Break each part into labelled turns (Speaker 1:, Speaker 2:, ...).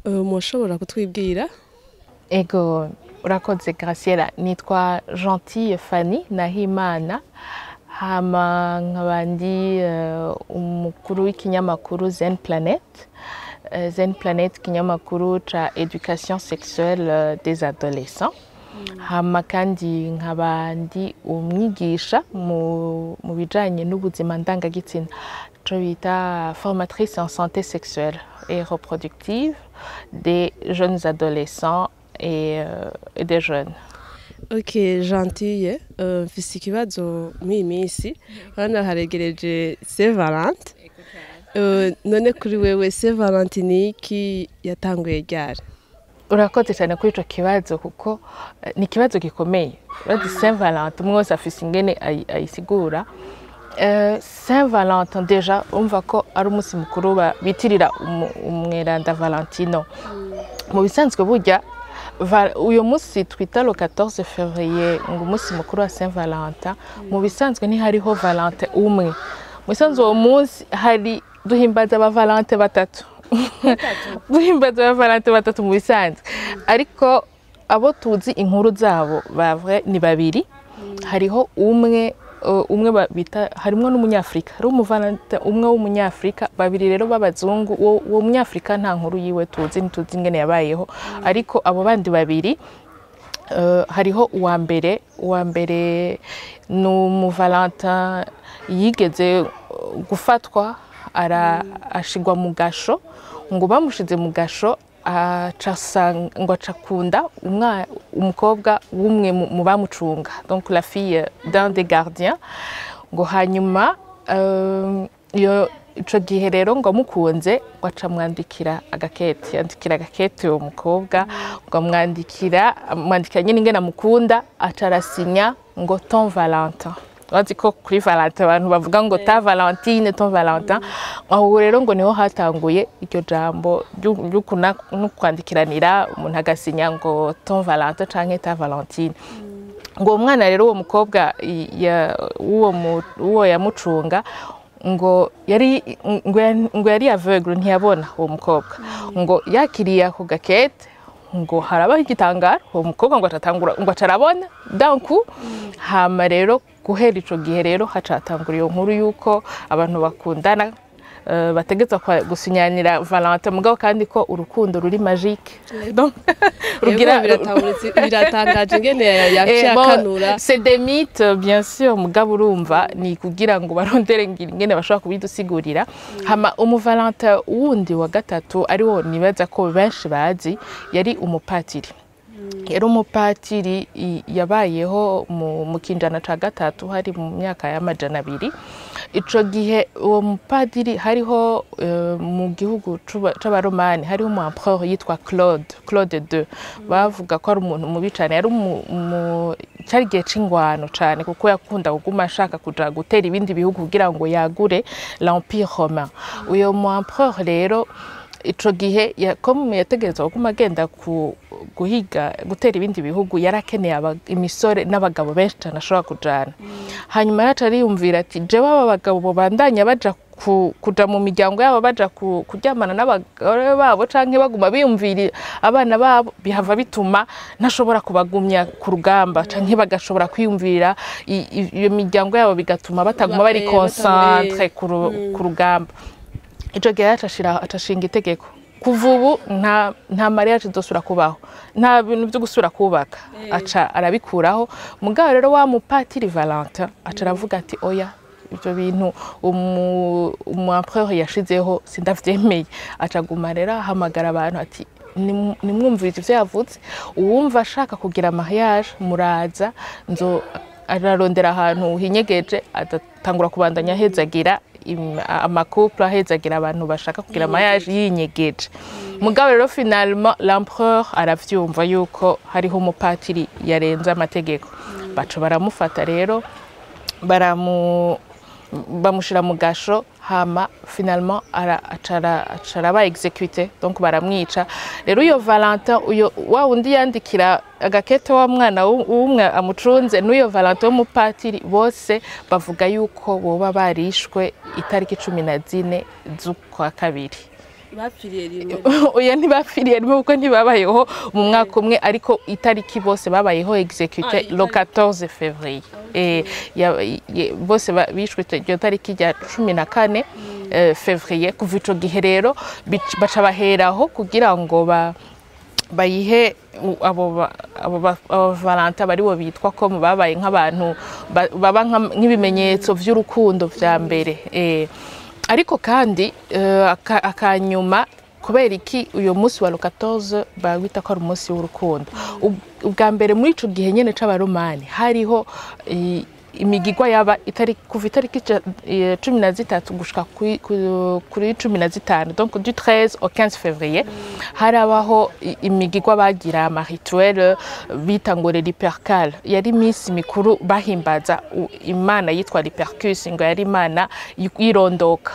Speaker 1: Mushobora kutwibwira?
Speaker 2: Ego, urakoze Graciela. Nitwa Gentille Fanny Nahimana, hama nkaba ndi umukuru w'ikinyamakuru Zen Planet. Zen Planet, ikinyamakuru ca éducation sexuelle des adolescents. Hama kandi nkaba ndi umwigisha mu bijanye n'ubuzima ndangagitsina, ico bita formatrice en santé sexuelle et reproductive des jeunes adolescents et des jeunes.
Speaker 1: Ok, Gentille, mfise ikibazo. Muri iyi minsi hano haregereje Saint Valentin. None kuri wewe Saint Valentin ni iki? Yatanguye ryari?
Speaker 2: Urakoze cyane kuri ico kibazo, kuko ni ikibazo gikomeye. Urazi, Saint Valentin umwe wese afise ingene ayisigura. Saint Valentin, déjà umva ko ari umunsi mukuru bitirira umweranda Valentino. Mu bisanzwe burya uyu munsi twita le 14 février ngo umunsi mukuru wa Saint Valentin, mu bisanzwe ntihariho Valentin umwe. Mu bisanzwe uwo munsi hari duhimbaza aba Valentin batatu, duhimbaza aba Valentin batatu mu bisanzwe, ariko abo tuzi inkuru zabo ba vrai ni babiri. Hariho umwe bita, harimwo n'umunyafrika, hari umuvalentin umwe w'umunyafrika, babiri rero b'abazungu. Uwo munyafrika nta nkuru yiwe tuzi, ntituzi ingene yabayeho, ariko abo bandi babiri, hariho uwa mbere. Uwa mbere ni umuvalentin yigeze gufatwa, ashigwa mu gasho. Ngo bamushize mu gasho, aca ngo aca akunda umukobwa w'umwe mu bamucunga, donc la fille d'un des gardiens. Ngo hanyuma iyo ico gihe rero ngo amukunze, ngo aca amwandikira agakete, yandikira agakete uwo mukobwa, ngo amwandikira nyine ingene amukunda, aca arasinya ngo "Ton Valentin". Urazi ko kuri Valentin abantu bavuga ngo "ta Valentine", "ton Valentin". Aho rero ngo niho hatanguye iryo jambo no kwandikiranira, umuntu agasinya ngo "ton Valentin" canke "ta Valentine". Ngo uwo mwana rero, uwo mukobwa w'uwo yamucunga, ngo yari aveugle, ntiyabona uwo mukobwa. Ngo yakiriye ako gakete, ngo harabaho igitangaro, uwo mukobwa ngo atatangura, ngo acarabona d'un coup. Hama rero guhera ico gihe rero hacatangura iyo nkuru yuko abantu bakundana bategetswe gusinyanira Valentin, mugabo kandi ko urukundo ruri magique. Donc,
Speaker 1: rugira biratahuritse, biratangaje ingene yaciye
Speaker 2: Bon,
Speaker 1: akanura.
Speaker 2: C'est des mythes, bien sûr, mugabo urumva ni kugira ngo barondere ingene bashobora kubidusigurira. Hama umuvalentin wundi wa gatatu, ariwo nibaza ko benshi bazi, yari umupatiri. Yari umupatiri yabayeho mu kinjana ca gatatu, hari mu myaka y'amajana 2. Ico gihe uwo mupadiri hariho mu gihugu c'Abaromani, hariho umu empereur yitwa Claude II. Bavuga ko ari umuntu mubi cane, yari cari igihe c'ingwano cane, kuko yakunda kuguma ashaka kuja gutera ibindi bihugu kugira ngo yagure l'Empire romain. Uyo mu empereur rero ico gihe comme yategerezwa kuguma agenda guhiga, gutera ibindi bihugu, yarakeneye imisore n'abagabo benshi cane ashobora kujana. Hanyuma yaraca ariyumvira ati: "Jewe aba bagabo bobandanya baja kuja mu miryango yabo, baja kuryamana n'abagore babo canke baguma biyumvira abana babo, bihava bituma ntashobora kubagumya ku rugamba, canke bagashobora kwiyumvira iyo miryango yabo, bigatuma bataguma bari concentrés ku rugamba." Ico gihe yaca acashinga itegeko: kuva ubu nta mariage izosubira kubaho, nta bintu byo gusubira kubaka. Aca arabikuraho. Mugabo rero wa mupatiri Valentin aca aravuga ati: "Oya, ibyo bintu umu empereur yashizeho sindavyemeye." Aca aguma rero ahamagara abantu ati: "Nimwumvirize ivyo yavuze, uwumva ashaka kugira mariage muraza." Nzo ararondera ahantu hinyegeje, adatangura kubandanya ahezagira ama couples, ahezagira abantu bashaka kugira mariage yinyegeje. Mugabo rero finalement l'empereur aravyumva yuko hariho umupatiri yarenze amategeko, baca baramufata rero, bamushira mu gasho. Hama finalement aca araba exécuté, donc baramwica. Rero uyo Valentin, uyo wa wundi yandikira agakete wa mwana w'umwe amucunze, n'uyo Valentin w'umupatiri, bose bavuga yuko boba barishwe itariki 14 z'ukwa kabiri.
Speaker 1: Bapfiriye rimwe?
Speaker 2: Oya, ntibapfiriye rimwe kuko ntibabayeho mu mwaka umwe, ariko itariki bose babayeho exécuté le 14 février. Bose bishwe iryo tariki rya 14 février. Kuva ico gihe rero baca baheraho kugira ngo bayihe abo Valentin baribo bitwa ko mu babaye nk'abantu baba nk'ibimenyetso vy'urukundo vya mbere. Ariko kandi akanyuma, kubera iki uyu munsi wa le 14 bawita ko ari umunsi w'urukundo? Ubwa mbere muri ico gihe nyene c'Abaromani hariho imigigwa yaba itari kuva itariki 13 gushika kuri 15, donc du 13 au 15 février, harabaho imigigwa bagira, ama rituel bita ngo les Lupercales. Yari iminsi mikuru bahimbaza imana yitwa Lupercus, ngo yari imana yirondoka.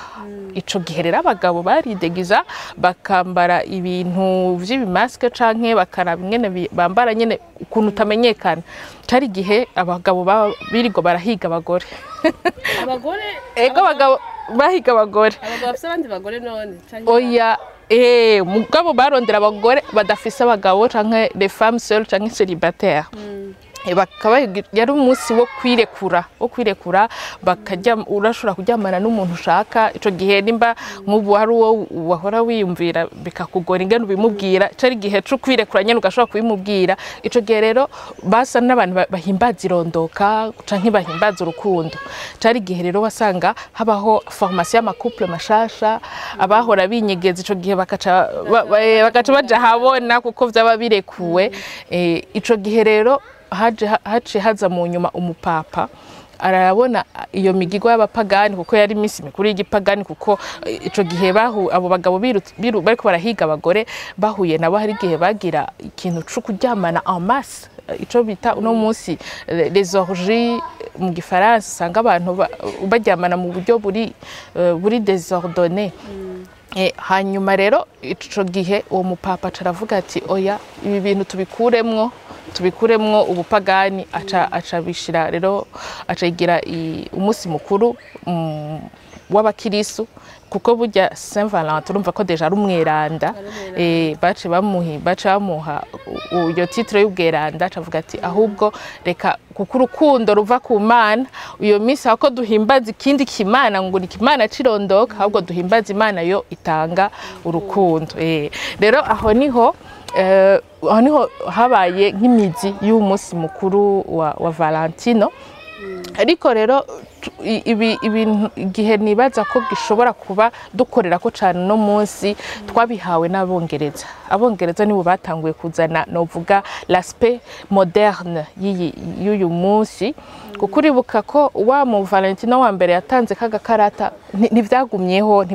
Speaker 2: Ico gihe rero abagabo baridegiza, bakambara ibintu vy'ibimasike canke bakaraba ingene bambara nyene ukuntu utamenyekana. Cari igihe abagabo birirwa barahiga abagore.
Speaker 1: Abagore?
Speaker 2: Ego, abagabo bahiga abagore.
Speaker 1: Abagabo bafise abandi bagore none canke?
Speaker 2: Oya, mugabo barondera abagore badafise abagabo canke les femmes seules canke célibataires. Bakaba yari umunsi wo kwirekura, bakajya, urashobora kuryamana n'umuntu ushaka ico gihe. Nimba nk'ubu hari uwo wahora wiyumvira bikakugora ingene ubimubwira, cari igihe co kwirekura nyene ugashobora kubimubwira. Ico gihe rero basa n'abantu bahimbaza irondoka canke bahimbaza urukundo. Cari igihe rero wasanga habaho formation y'ama couple mashasha, abahora binyegeza ico gihe bakaca baja habona kuko vyaba birekuwe. Ico gihe rero haje haza mu nyuma umupapa arabona iyo migigwa y'abapagani, kuko yari iminsi mikuru y'igipagani, kuko ico gihe bahu abo bagabo bariko barahiga abagore bahuye nabo, hari igihe bagira ikintu co kuryamana en masse, ico bita uno munsi les orgies mu gifaransa. Usanga abantu baryamana mu buryo buri désordonné. Hanyuma rero ico gihe uwo mupapa aca aravuga ati: "Oya, ibi bintu tubikuremwo ubupagani." Aca bishira rero, aca yigira umunsi mukuru w'abakirisu, kuko burya Saint Valentin urumva ko déjà ari umweranda. Bace bamuha iyo titre y'ubweranda. Aca avuga ati: "Ahubwo reka, kuko urukundo ruva ku Mana, iyo minsi aho duhimbaza ikindi kimana ngo ni kimana cirondoka, ahubwo duhimbaza Imana yo itanga urukundo." Rero aho niho habaye nk'imizi y'umunsi mukuru wa Valentino. Ariko rero ibi ibintu igihe nibaza ko gishobora kuba dukorera ko cane no munsi twabihawe n'Abongereza. Abongereza nibo batanguye kuzana, novuga, l'aspect moderne y'uyu munsi, kuko uribuka ko wa mu Valentino wa mbere yatanze kagakarata, ntivyagumyeho.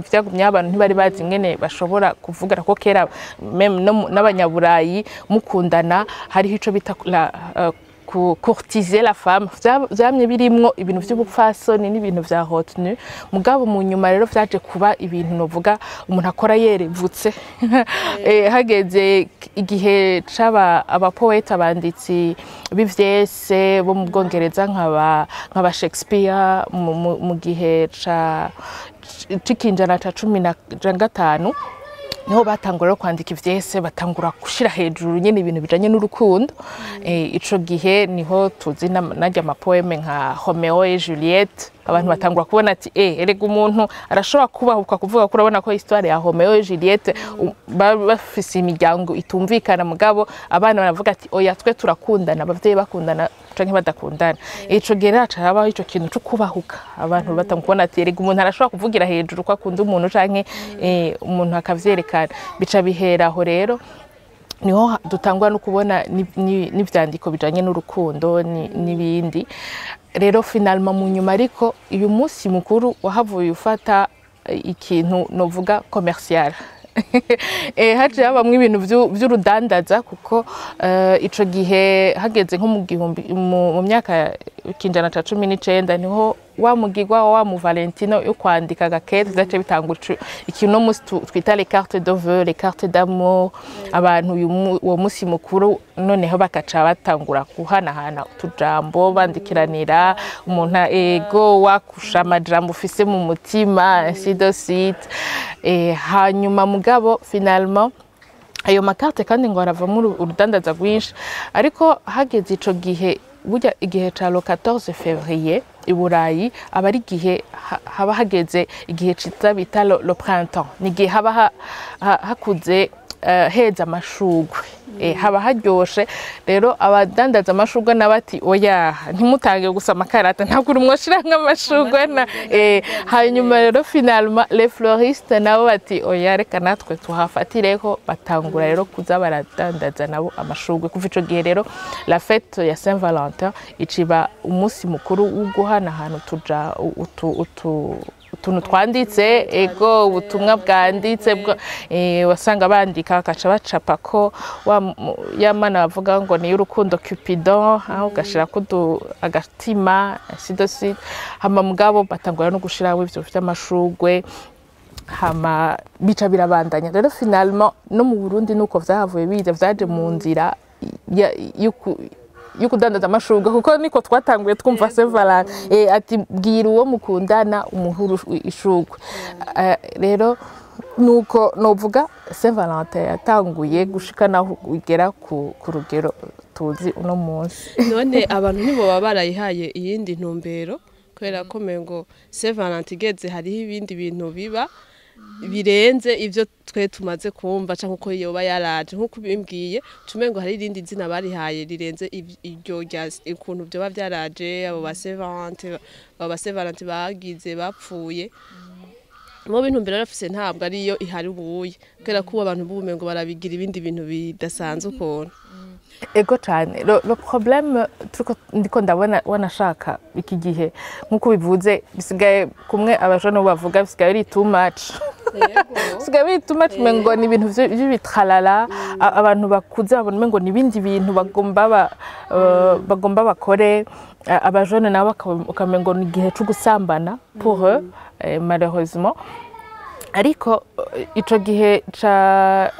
Speaker 2: Abantu ntibari bazi ingene bashobora kuvugana, ko kera même no n'Abanyaburayi mukundana hariho ico bita courtiser la femme. Vyamye birimwo ibintu vy'ubupfasoni n'ibintu vya retenue. Mugabo mu nyuma rero vyaje kuba ibintu, novuga, umuntu akora yerevutse. Hageze igihe c'aba abapoeta, abanditsi b'ivyese bo mu Bwongereza, nkaba Shakespeare, mu gihe c'ikinjana ca 15, niho batangura rero kwandika ivyese, batangura gushira hejuru nyene ibintu bijanye n'urukundo. Ico gihe niho tuzi narya ama poème nka Romeo et Juliette. Abantu batangura kubona ati: "Erega umuntu arashobora kubahuka kuvuga." Ko urabona ko histoire ya Romeo et Juliette, bafise imiryango itumvikana, mugabo abana baravuga ati: "Oya, twe turakundana, abavyeyi bakundana canke badakundana." Ico gihe rero haca habaho ico kintu co kubahuka, abantu batangura kubona ati: "Erega umuntu arashobora kuvugira hejuru ko akunda umuntu canke umuntu akavyerekana." Bica bihera aho rero, niho dutangwa no kubona n'ivyandiko bijanye n'urukundo n'ibindi. Rero finalement mu nyuma, ariko uyu munsi mukuru wahavuye ufata ikintu novuga commercial. Haciye habamwo ibintu vy'urudandaza, kuko ico gihe hageze nko mu gihumbi mu myaka ikinjana ca 19 niho Wa mugigwa wa mu Valentino yo kwandika agakete vyaciye bitangura ikintu no musi twita les cartes de vœux, les cartes d'amour. Abantu uwo musi mukuru noneho bakaca batangura guhanahana utujambo, bandikiranira umuntu, ego, wakusha amajambo ufise mu mutima, ainsi de suite. Hanyuma mugabo finalement ayo makarte kandi ngo haravamo urudandaza rwinshi. Ariko hageze ico gihe, burya igihe ca le 14 février i Burayi aba ari igihe haba hageze igihe ciza bita le printemps. Ni igihe haba hakuze, heza amashugwe, haba haryoshe. Rero abadandaza amashugwe nabo ati: "Oya, ntimutange gusa amakarata, ntabwo uri mwoshira nk'amashugwe na." Hanyuma rero finalement les fleuristes nabo bati: "Oya, reka natwe tuhafatireko." Batangura rero kuza baradandaza nabo amashugwe. Kuva ico gihe rero la fête ya Saint Valentin iciba umunsi mukuru wo guhanahana utuja utu, utu utuntu twanditse, ego, ubutumwa bwanditse wasanga bandika bakaca bacapa ko wa ya mana bavuga ngo ni y'urukundo, Cupidon, aho ugashirako agatima, ainsi de suite. Hama mugabo batangura no gushiraho ivyo vy'amashugwe, hama bica birabandanya. Rero finalement no mu Burundi nuko vyahavuye biza, vyaje mu nzira yo kudandaza amashurwe, kuko niko twatanguye twumva Saint Valentin, ati bwira uwo mukundana umuhuru ishurwe. Rero nuko novuga Saint Valentin yatanguye gushika naho igera ku rugero tuzi uno munsi.
Speaker 1: None abantu ntiboba barayihaye iyindi ntumbero, kubera ko mengo Saint Valentin igeze hariho ibindi bintu biba birenze ivyo twe tumaze kumva, canke uko yoba yaraje nkuko ubimbwiye, tumengo hari irindi zina barihaye rirenze iryo rya ukuntu vyoba vyaraje? Abo ba Saint Valentin bagize bapfuye mu bintumbero bafise ntabwo ariyo ihari ubuye, kubera ko ubu abantu b'ubumengo barabigira ibindi bintu bidasanzwe ukuntu.
Speaker 2: Ego cane. Le problème turiko ndiko ndabona, wanashaka iki gihe nkuko bivuze, bisigaye kumwe abajene bavuga, bisigaye biri too much, bisigaye biri too much. Umengo ni ibintu vy'ibitralala. Abantu bakuze babona umengo ni ibindi bintu bagomba bakore. Abajene nabo ukamengo ni igihe co gusambana pour eux, malheureusement. Ariko ico gihe ca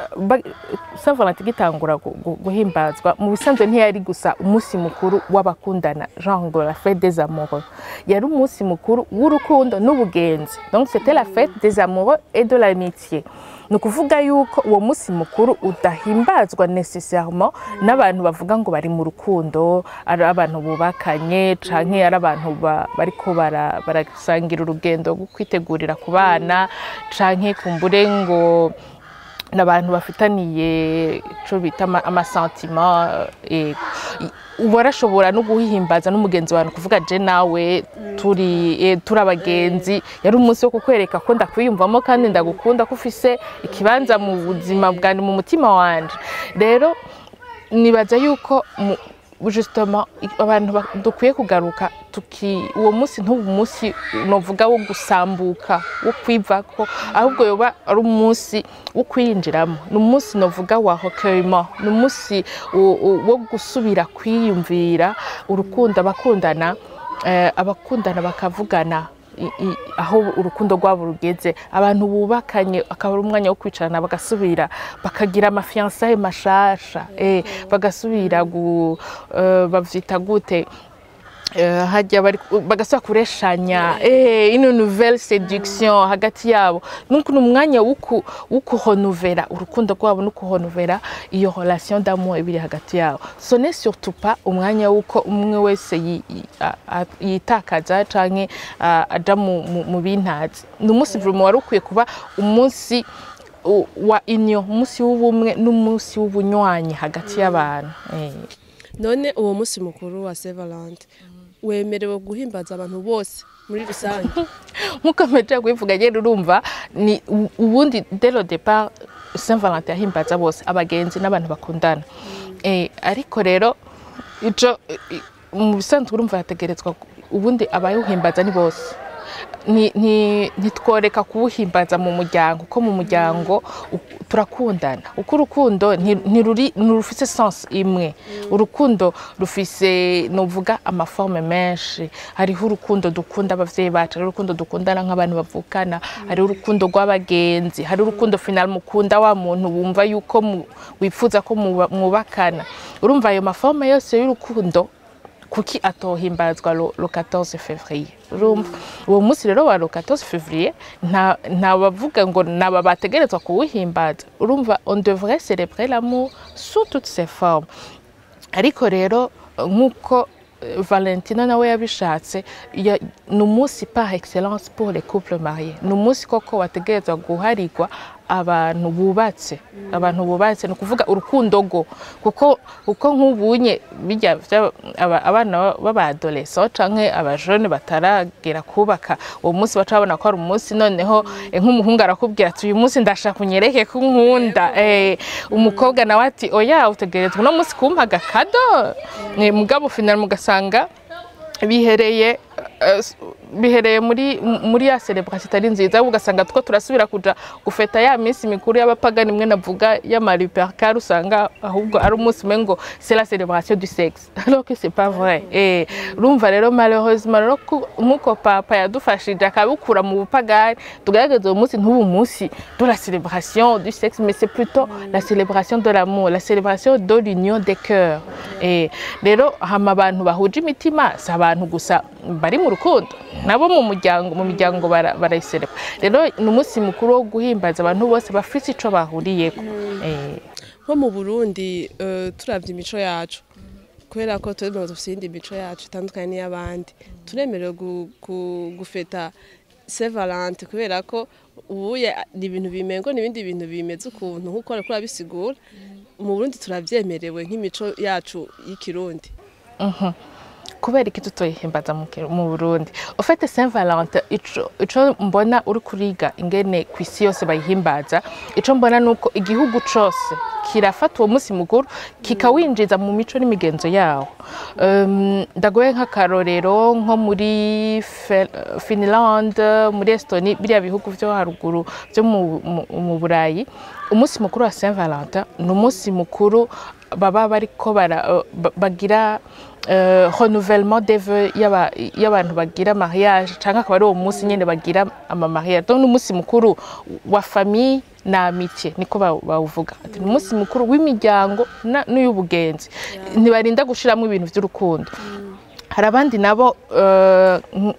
Speaker 2: Saint Valentin gitangura guhimbazwa, mu bisanzwe ntiyari gusa umunsi mukuru w'abakundana, genre ngo la fête des amoureux. Yari umunsi mukuru w'urukundo n'ubugenzi, donc c'était la fête des amoureux et de l'amitié. Ni ukuvuga yuko uwo munsi mukuru udahimbazwa nécessairement n'abantu bavuga ngo bari mu rukundo, ari abantu bubakanye canke ari abantu bariko barasangira urugendo rwo kwitegurira ku bana, canke kumbure ngo n'abantu bafitaniye ico bita amasentiments. Warashobora no guhimbaza n'umugenzi wawe, kuvuga je nawe turi abagenzi. Yari umunsi wo kukwereka ko ndakwiyumvamo kandi ndagukunda, ko ufise ikibanza mu buzima bwanjye, mu mutima wanje. Rero nibaza yuko justement abantu dukwiye kugaruka tuki uwo munsi ntuba umunsi novuga wo gusambuka, wo kwivako, ahubwo yoba ari umunsi wo kwinjiramo. Ni umunsi novuga wa recueillement, ni umunsi wo gusubira kwiyumvira urukundo, abakundana bakavugana aho urukundo rwabo rugeze, abantu bubakanye akaba ari umwanya wo kwicarana bagasubira bakagira amafiançailles mashasha, bagasubira bavyita gute, hajya bari bagasubira kureshanya, une nouvelle séduction hagati yabo. Donc ni umwanya wo kurenovera urukundo rwabo no kurenovera iyo relation d'amour ibiri hagati yabo. Ce n'est surtout pas umwanya wuko umwe wese yitakaza canke aja mu bintazi. Ni umunsi vraiment wari ukwiye kuba umunsi wa union, umunsi w'ubumwe n'umunsi w'ubunywanyi hagati y'abantu.
Speaker 1: None uwo munsi mukuru wa Saint Valentin wemerewe guhimbaza abantu bose muri rusange?
Speaker 2: Nkuko mpejeje kubivuga nyene, urumva ni ubundi dès le départ Saint Valentin yahimbaza bose, abagenzi n'abantu bakundana. Ariko rero ico mu bisanzwe urumva yategerezwa ubundi abayuhimbaza ni bose. Ntitworeka kuwuhimbaza mu muryango, kuko mu muryango turakundana. Uko urukundo ntiruri, ntirufise sens imwe. Urukundo rufise, novuga, ama formes menshi. Hariho urukundo dukunda abavyeyi bacu, hariho urukundo dukundana nk'abantu bavukana, hariho urukundo rw'abagenzi, hariho urukundo final mukunda wa muntu wumva yuko wifuza ko mwubakana. Urumva, ayo ma formes yose y'urukundo, kuki atohimbazwa le 14 février? Urumva, uwo munsi rero wa le 14 février, nta bavuga ngo naba bategerezwa kuwuhimbaza. Urumva, on devrait célébrer l'amour sous toutes ses formes. Ariko rero, nk'uko Valentino nawe yabishatse, ni umunsi par excellence pour les couples mariés. Ni umunsi koko wategerezwa guharirwa abantu bubatse. Abantu bubatse, ni ukuvuga urukundo go kuko nk'ubunye bijya abana b'aba adolescents canke aba jeunes bataragera kubaka, uwo munsi baca babona ko ari umunsi. Noneho nk'umuhungu arakubwira ati: "Uyu munsi ndashaka unyereke ko unkunda." Umukobwa nawe ati: "Oya, utegerezwa uno munsi kumpa aga cadeau." Mugabo final mugasanga bihereye muri ya célébration itari nziza, ugasanga two turasubira kuja gufeta ya minsi mikuru y'abapagani imwe navuga y'ama Lupercal. Usanga ahubwo ari umunsi umengo c'est la célébration du sexe, alors que c'est pas vrai. Urumva rero, malheureusement rero, nk'uko papa yadufashije akabukura mu bupagani, tugaragaza uwo munsi ntubu umunsi de la célébration du sexe, mais c'est plutôt la célébration de l'amour, la célébration de l'union des cœurs. Rero hama abantu bahuje imitima, si abantu gusa bari mu rukundo, nabo mu miryango barayiserebra. Rero ni umunsi mukuru wo guhimbaza abantu bose bafise ico bahuriyeko.
Speaker 1: Nko mu Burundi, turavye imico yacu, kubera ko twebwe dufise iyindi mico yacu itandukanye n'iy'abandi, turemerewe gufeta Saint Valentin, kubera ko ubuye ni ibintu bimengo n'ibindi bintu bimeze ukuntu nk'uko ariko urabisigura. Mu Burundi turavyemerewe nk'imico yacu y'ikirundi?
Speaker 2: Kubera iki tutoyihimbaza mu Burundi? Au fait, Saint Valentin, ico mbona uri kuriga ingene ku isi yose bayihimbaza, ico mbona nuko igihugu cose kirafata uwo munsi mukuru kikawinjiza mu mico n'imigenzo yawo. Ndagoye nk'akarorero, nko muri Finland, muri Estonie, biriya bihugu vyo haruguru vyo mu Burayi, umunsi mukuru wa Saint Valentin ni umunsi mukuru baba bariko bagira renouvellement des vœux y'abantu bagira mariage, canke akaba ari uwo munsi nyene bagira ama mariage. Donc ni umunsi mukuru wa famille na amitié, niko bawuvuga. Ati ni umunsi mukuru w'imiryango n'uy'ubugenzi, ntibarinda gushiramwo ibintu vy'urukundo. Hari abandi nabo,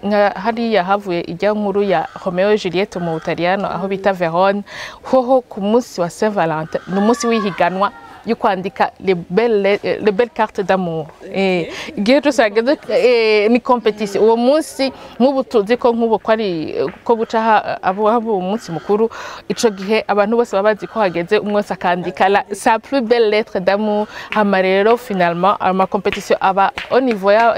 Speaker 2: nka hariya havuye ijya nkuru ya Romeo et Juliette mu Butaliyano, aho bita Verone, hoho ku munsi wa Saint Valentin ni umunsi w'ihiganwa yo kwandika les belles cartes d'amour. Igihe cyose hageze, ni compétition uwo munsi. Nk'ubu tuzi ko nk'ubu ko ari ko buca abo haba uwo munsi mukuru, ico gihe abantu bose baba bazi ko hageze, umwe wese akandika sa plus belle lettre d'amour. Hama rero finalement ama compétition aba au niveau ya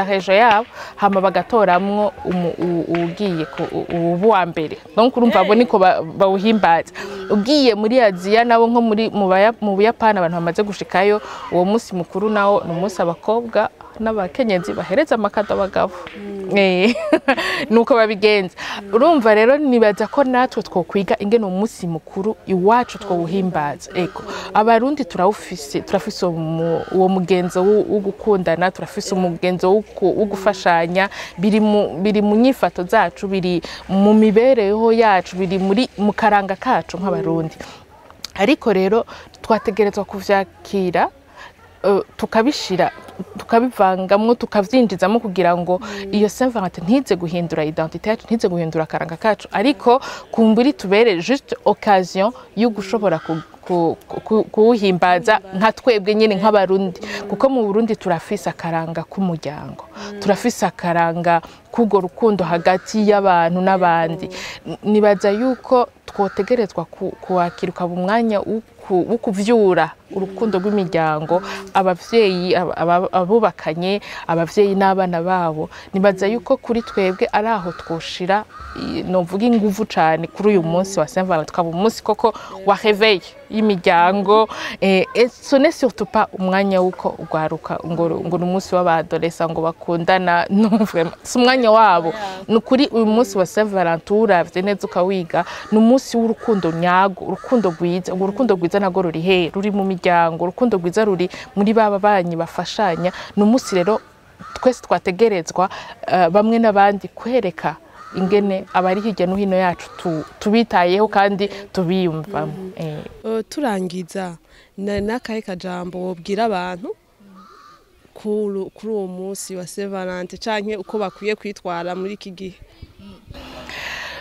Speaker 2: région yabo, hama bagatoramwo uwugiye ubu wa mbere. Donc urumva, abo niko bawuhimbaza. Ugiye muri Aziya nabo, nko muri mu Buyapani, abantu bamaze gushikayo, uwo munsi mukuru nawo ni umunsi abakobwa n'abakenyezi bahereza ama cadeaux abagabo. Nuko babigenza. Urumva rero, nibaza ko natwe twokwiga ingene uwo munsi mukuru iwacu twowuhimbaza. Ego, Abarundi turawufise, turafise uwo mugenzo wo gukundana, turafise umugenzo wo gufashanya. Biri mu nyifato zacu, biri mu mibereho yacu, biri mu karanga kacu nk'Abarundi. Ariko rero twategerezwa kuvyakira, tukabishira, tukabivangamwo, tukavyinjizamo, kugira ngo iyo Saint Valentin ntize guhindura identité yacu, ntize guhindura akaranga kacu, ariko kumburi tubere juste occasion yo gushobora kuwuhimbaza nka twebwe nyine nk'Abarundi, kuko mu Burundi turafise akaranga k'umuryango, turafise akaranga k'urwo rukundo hagati y'abantu n'abandi. Nibaza yuko twotegerezwa kuwakira ukaba umwanya wo kuvyura. urukundo rw'imiryango, abavyeyi, abubakanye, abavyeyi n'abana babo. Nibaza yuko kuri twebwe ari aho twoshira novuga inguvu cane kuri uyu munsi wa Saint Valentin, tukaba umunsi koko wa réveil y'imiryango, et ce n'est surtout pas umwanya w'uko ugwaruka ngo ni umunsi w'aba adolescents ngo bakundana. Non, vraiment, si umwanya wabo. Ni ukuri, uyu munsi wa Saint Valentin, uravye neza ukawiga, ni umunsi w'urukundo nyago, urukundo rwiza. Urwo rukundo rwiza ntabwo ruri he? Ruri mu miryango. Urukundo rwiza ruri muri ba babanyi bafashanya. Ni umunsi rero twese twategerezwa, bamwe n'abandi, kwereka ingene abari hirya no hino yacu tubitayeho kandi tubiyumvamo.
Speaker 1: Turangiza, n'akahe kajambo wobwira abantu kuri uwo munsi wa Saint Valentin, canke uko bakwiye kwitwara muri iki gihe?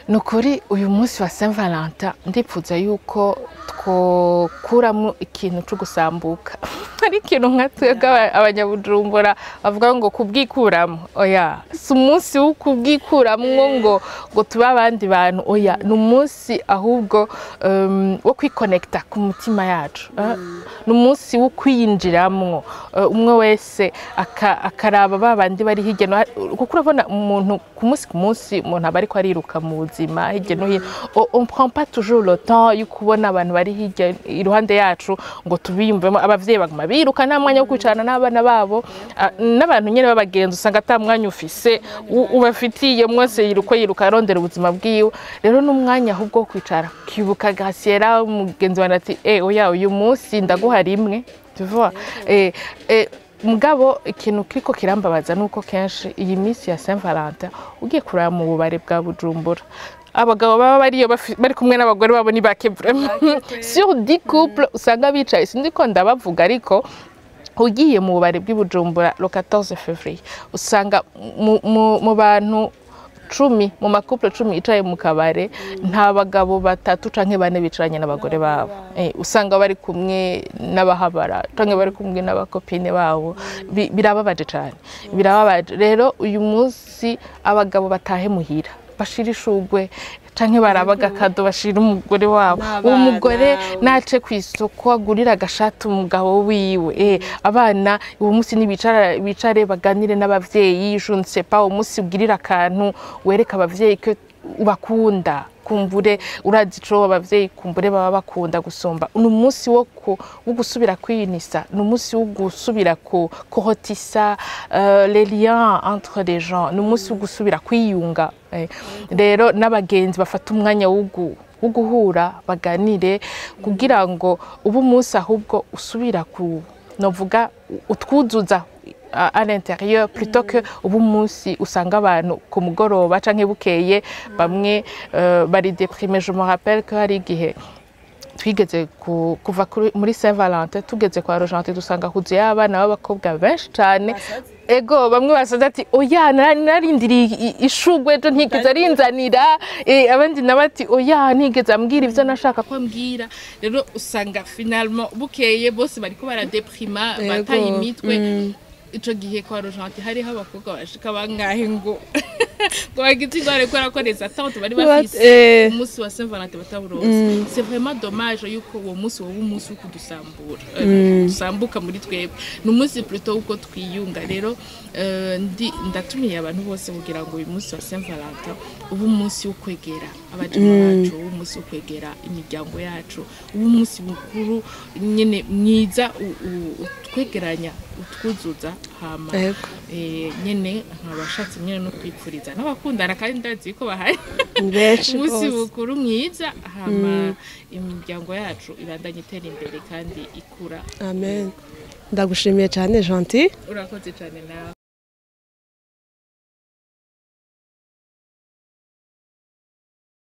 Speaker 2: Ni ukuri, uyu munsi wa Saint Valentin ndipfuza yuko twokuramo ikintu cyo gusambuka. Ari ikintu nka twebwe abanyabujumbura bavuga ngo kubwikuramo. Oya, si umunsi wo kubwikuramwo ngo tube abandi bantu. Oya, ni umunsi ahubwo wo kwikonekita ku mutima yacu. Ni umunsi wo kwiyinjiramwo, umwe wese akaraba ba bandi bari hirya no, kuko urabona umuntu ku munsi ku munsi, umuntu aba ariko ariruka mu buzima hirya no hino. On prend pas toujours le temps yo kubona abantu bari hirya iruhande yacu ngo tubiyumvemo. Abavyeyi baguma biruka, nta mwanya wo kwicarana n'abana babo. N'abantu nyene b'abagenzi usanga ata mwanya ufise ubafitiye, mwese yiruka yiruka arondera ubuzima bwiwe. Rero n'umwanya ahubwo wo kwicara ukibuka Graciela mugenzi wanjye ati: "Eh, oya, uyu munsi ndaguha rimwe." Tu vois? Mugabo ikintu kiriko kirambabaza nuko kenshi iyi minsi ya Saint Valentin, ugiye kuraba mu bubare bwa Bujumbura, abagabo baba bariyo bari kumwe n'abagore babo ni bake vraiment. Sur 10 couples usanga bicaye, sindi ko ndabavuga, ariko ugiye mu bubare bw'i Bujumbura le 14 février, usanga mu bantu 10, mu ma couples 10 yicaye mu kabare, nta bagabo batatu canke bane bicaranye n'abagore babo. Usanga bari kumwe n'abahabara canke bari kumwe n'aba copines babo. Birababaje cane, birababaje. Rero uyu munsi abagabo batahe muhira, bashira ishugwe canke barabaga akado, bashira umugore wabo.
Speaker 1: N'abana.
Speaker 2: Umugore nace ku isoko agurira agashati umugabo wiwe. Abana uwo munsi nibicara, bicare baganire n'abavyeyi. Je ne sais pas, uwo munsi ugirira akantu wereka abavyeyi ko ubakunda. Kumbure urazi ico abavyeyi kumbure baba bakunda gusumba. Ni umunsi wo gusubira kwiyunisa, ni umunsi wo gusubira ku kuretisser les liens entre les gens, ni umunsi wo gusubira kwiyunga. Rero n'abagenzi bafata umwanya wo guhura baganire, kugira ngo ube umunsi ahubwo usubira ku novuga utwuzuza à l'intérieur, plutôt que ubu munsi usanga abantu ku mugoroba canke bukeye bamwe bari déprimé. Je me rappelle ko hari igihe twigeze kuva muri Saint Valentin, tugeze kwa Rogentin, dusanga huzuye abana b'abakobwa benshi cane. Ego, bamwe basaza ati: "Oya, narindiriye ishugwe ejo ntigeze arinzanira." Abandi nabo ati: "Oya, ntigeze ambwira ivyo nashaka ko ambwira." Rero usanga finalement bukeye bose bariko baradeprima, bataye imitwe. Ico gihe kwa Rogentin hariho abakobwa bashika bangahe ngo bagize ingorane kubera ko les attentes bari bafise umunsi wa Saint Valentin batawuronse. C'est vraiment dommage yuko uwo munsi woba umunsi wo kudusambura, dusambuka muri twebwe. Ni umunsi plutôt uko twiyunga. Rero ndatumiye abantu bose kugira ngo uyu munsi wa Saint Valentin ube umunsi wo kwegera abajama bacu, ube umunsi wo kwegera imiryango yacu, ube umunsi mukuru nyene mwiza utwegeranya, utwuzuza. Hama nyene nkabashatse nyene no kwipfuriza n'abakundana, kandi ndazi ko bahari,
Speaker 1: Ni benshi
Speaker 2: umunsi
Speaker 1: rwose.
Speaker 2: mukuru mwiza. Hama imiryango yacu ibandanye itera imbere kandi ikura.
Speaker 1: Amen. Ndagushimiye cyane, Gentil.
Speaker 2: Urakoze cyane nawe.